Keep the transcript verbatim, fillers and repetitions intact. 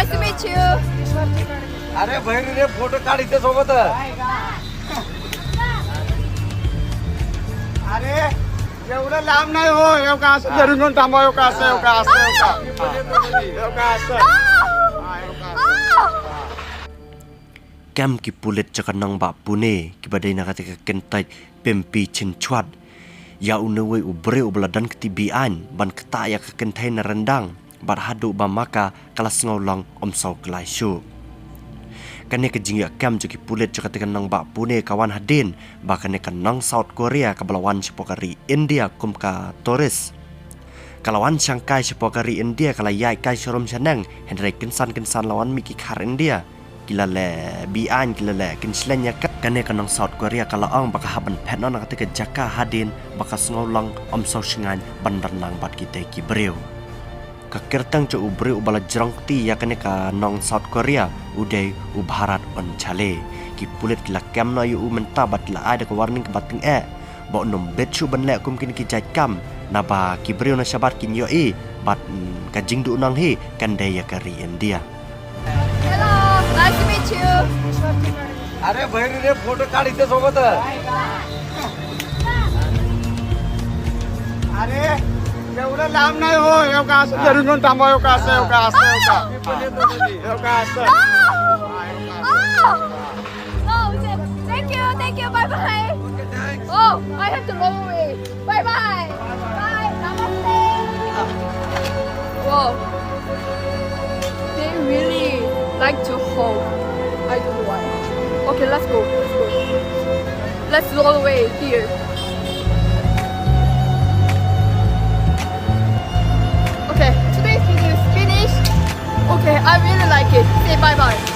Nice to meet you. अरे भाई रे, फोटो काढ इथे सोबत. अरे, एवढं लांब नाही हो, एवढं असं धरून घेऊन थांबा, एवढं असं, एवढं असं, एवढं. एवढं असं. हा, एवढं असं. Kem ki pulit jong ka nongbah Pune kiba dei na kata ka kynthei Pimpi Chinchwad ïa une uwei u briew uba la don kti beaiñ ban ktah ïa ka kynthei na ryndang bad haduh ba ma ka ka la sngew long ym saw klai shuh. Kane ka jingïaid kem jong ki pulit jong kata ka nongbah Pune ka wan hadien ba kane ka nong South Korea kaba la wan shapoh ka ri India kum ka tourist. Ka la wan shang kai shapoh ka ri India, ka la ïaid kai sharum shaneng, hynrei kynsan kynsan la wan mih ki khar India. Ki la leh beaiñ, ki la leh kynshleng ïa ka. Kane ka nong South Korea ka la ong ba ka hap ban phet noh na kata ka jaka hadien ba ka sngew long ym saw shngaiñ ban don lang bad kita ki briew. Ka kyrteng jong u briew uba la jrong kti ïa kane ka nong South Korea u dei u Bharat Onchale. Ki pulit ki la kem noh ïa u mynta bad ki la ai da ka warning kaba tyngeh ba un ym bit shuh ban leh kum kine ki jait kam, naba ki briew na shabar kin ïohi bad, mm, ka jingduhnong hi kan dei ïa ka ri India. Hello, nice to meet you. अरे भाई रे, फोटो काढ इथे सोबत. अरे, एवढं लांब नाही हो, एवढं असं धरून घेऊन थांबा, एवढं असं, एवढं असं, एवढं. एवढं असं. Oh, thank you, thank you, bye bye. Oh, I have to go away. Bye bye. Bye. Namaste. Wow. They really like to hug. I don't know why. Okay, let's go. Let's go. Let's roll away here. Okay, today's video is finished. Okay, I really like it. Say bye bye.